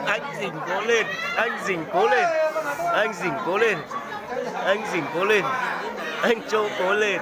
Anh dịnh cố lên, anh dịnh cố lên, anh dịnh cố lên, anh dịnh cố lên, anh Châu cố lên.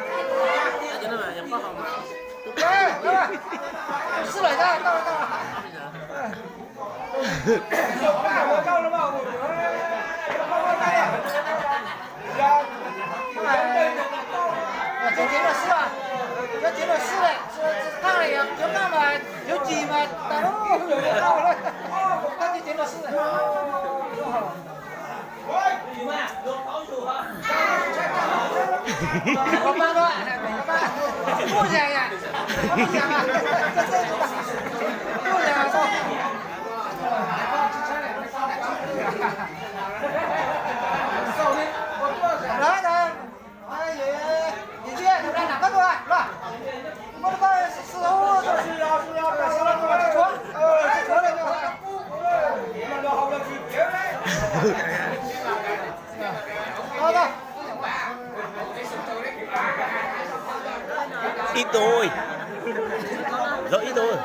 Ít thôi. Dấu ít thôi.